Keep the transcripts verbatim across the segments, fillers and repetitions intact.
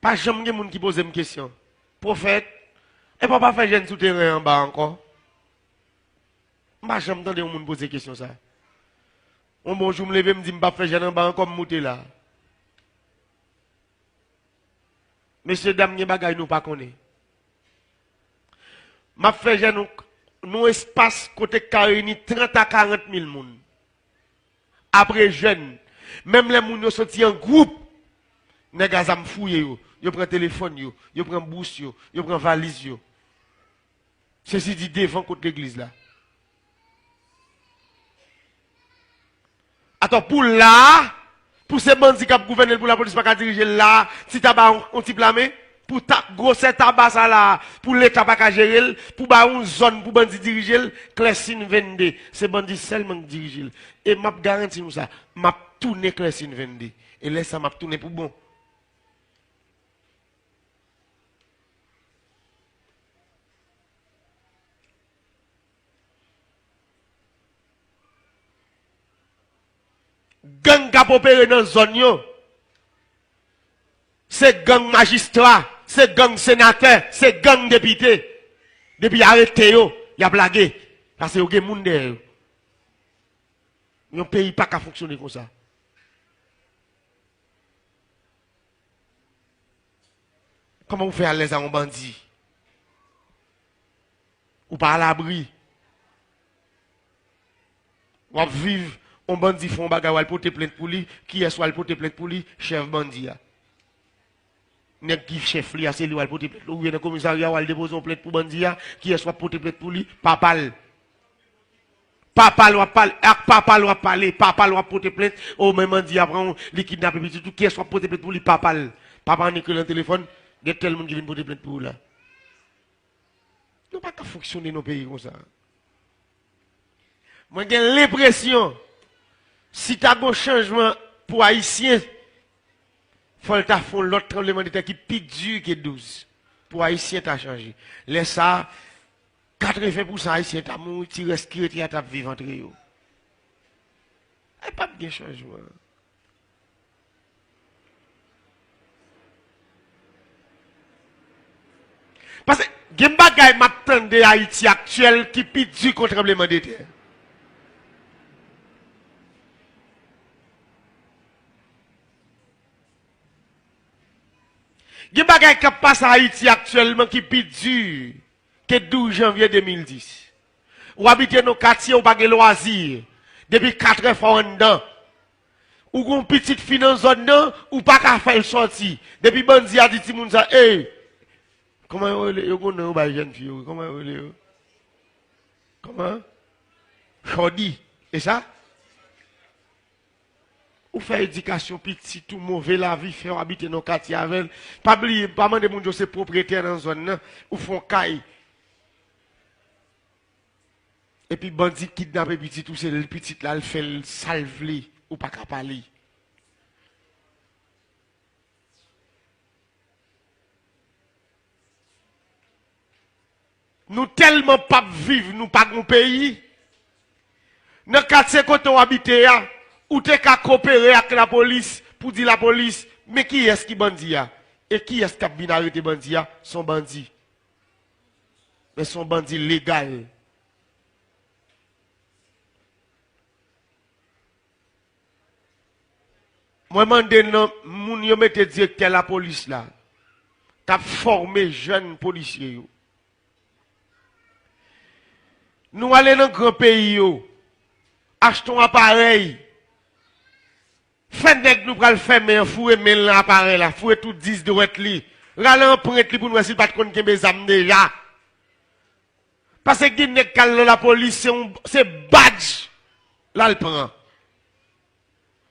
Pa janm gen moun ki poze m kesyon. Pwofèt, epa w pa fè jèn sou teren anba ankò? M pa janm tande yon moun poze kesyon sa. Yon bon jou m leve m di m p ap fè jèn anba ankò, m moute la. Mesye dam, gen bagay nou pa konnen. M ap fè jèn nou, nou espas kote k ka reyini trant a karant mil moun. Apre jèn, menm lè moun yo soti an gwoup, nèg a zam fouye yo, yo pran telefòn yo, yo pran bous yo, yo pran valiz yo. Sezi di devan kot legliz la. Atò pou la, pou se bandi k ap gouvène l, pou lapolis pa ka dirije l la, ti taba yon, yon ti plame, pou ta, gwosè taba sa la, pou leta pa ka jere l, pou ba yon zòn pou bandi dirije l, Klèsin vennde, se bandi sèlman k dirije l. E m ap garanti nou sa, m ap tounen Klèsin vennde. E lè sa m ap tounen pou bon. Gang k ap opere nan zòn yo, se gang majistra, se gang senatè, se gang depite. Depi arete yo, y ap lage. Paske yo gen moun dèyè yo. Yon peyi pa ka fonksyone konsa. Kòman ou fè alèz a yon bandi? Ou pa alabri. W ap viv, yon bandi fè yon bagay, w al pote plent pou li. Kiyès w al pote plent pou li? Chèf bandi a. Nèg ki chèf li a, se li w al pote plent. Ou rive nan komisarya, w al depoze yon plent pou bandi a. Kiyès w ap pote plent pou li? Papa l. Papa l w ap pale, ak papa l w ap pale, papa l w ap pote plent. O, men bandi a pran w, li kidnape pitit ou, kiyès w ap pote plent pou li? Papa l. Papa annik rele nan telefòn, gen tèl moun ki vin pote plent pou ou la. Nou pa ka fonksyone nan peyi konsa. Mwen gen lenpresyon, si ta gon chanjman pou Ayisyen, fò l ta fè yon lòt tranblemanntè ki pi di ke douz pou Ayisyen ta chanje. Lè sa a, katreven pousan Ayisyen ta mouri, ti rès ki rete a t ap viv antre yo. E p ap gen chanjman. Paske gen bagay m ap tande Ayiti aktyèl ki pi di ke tranblemanntè. Gen bagay k ap pase Ayiti aktyèlman ki pi di ke douz janvye de mil dis. Ou abite nan katye, ou pa gen lwazi. Depi katrè fò w anndan. Ou gon pitit fi nan zòn nan, ou pa ka fè l sòti. Depi bandi a di timoun sa, ey, kòman yo rele? Yo gon non yo bay jèn fi yo, wi. Kòman yo rele yo? Kòman? Chòdi. E sa? Ou fè edikasyon pitit ou, move lavi, fè w abite nan katye avè l. Pa bliye, pa mande moun yo se pwopriyetè nan zòn nan, ou fè yon kay. Epi bandi kidnape pitit ou, se l pitit la, l fè l sa l vle, ou pa ka pale. Nou tèlman p ap viv, nou pa gon peyi. Nan katye kote w abite a, ou te ka kopere ak lapolis pou di lapolis, men kiyès ki bandi a? E kiyès k ap vin arete bandi a? Se yon bandi. Men se yon bandi legal. Mwen mande nan moun yo mete direktè lapolis la, k ap fòme jèn polisye yo. Nou ale nan gran peyi yo, achte yon aparèy, fè nèg nou pral fèmen an foure men l nan aparèy la, foure tout dis dwèt li, rale anprent li pou n wè si l pa t konn kenbe zam deja. Paske gen nèg k al nan lapolis, se yon, se badj l al pran.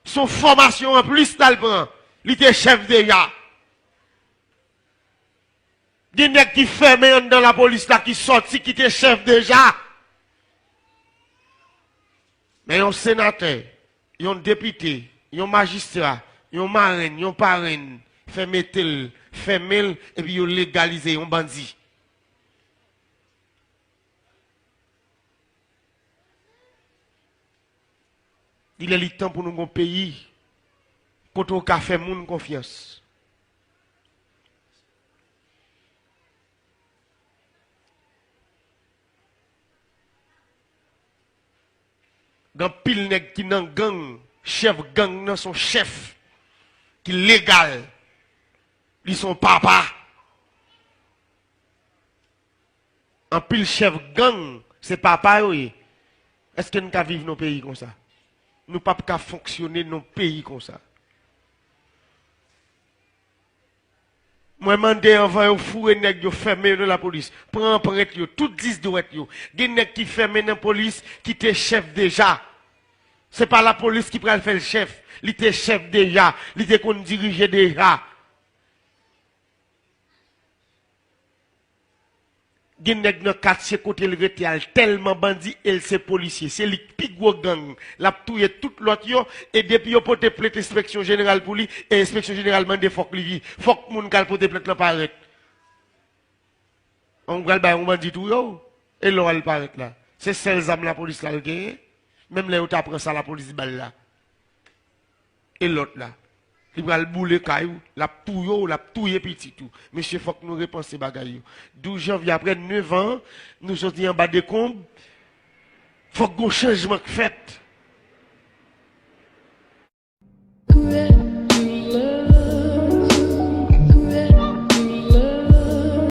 Se yon fòmasyon anplis l al pran. Li te chèf deja. Gen nèg ki fèmen anndan lapolis la ki sòti, ki te chèf deja. Men yon senatè, yon depite, yon majistra, yon marenn, yon parenn, fè mete l, fèmen l, epi yo legalize yon bandi. Li lè li tan pou nou gon peyi kote w ka fè moun konfyans. Gen anpil nèg ki nan gang, chèf gang nan se yon chèf ki legal. Li se yon papa. Anpil chèf gang, se papa yo ye. Èske n ka viv nan peyi konsa? Nou p ap ka fonksyone nan peyi konsa. Mwen mande anvan yo foure nèg yo fèmen yo nan lapolis. Pran anprent yo, tout dis dwèt yo. Gen nèg ki fèmen nan polis ki te chèf deja. Se pa lapolis ki pral fè l chèf. Li te chèf deja. Li te konn dirije deja. Gen nèg nan katye kote l rete a, l tèlman bandi e l se polisye. Se li k pi gwo gang. L ap touye tout lòt yo e depi yo pote plent enspeksyon jeneral pou li, e enspeksyon jeneral mande fòk li, fòk moun k al pote plent lan parèt. An ou pral bay yon bandi touye w? E lè w al parèt la? Se sèl zam lapolis la l genyen? Menm lè yo ta pran sa lapolis ba l la. E lòt la? Li pral boule kay ou, l ap touye w, l ap touye pitit ou. Mesye, fòk nou repanse bagay yo. Douz janvye, apre nèf an, nou soti anba dekonb. Fòk gon chanjman k fèt.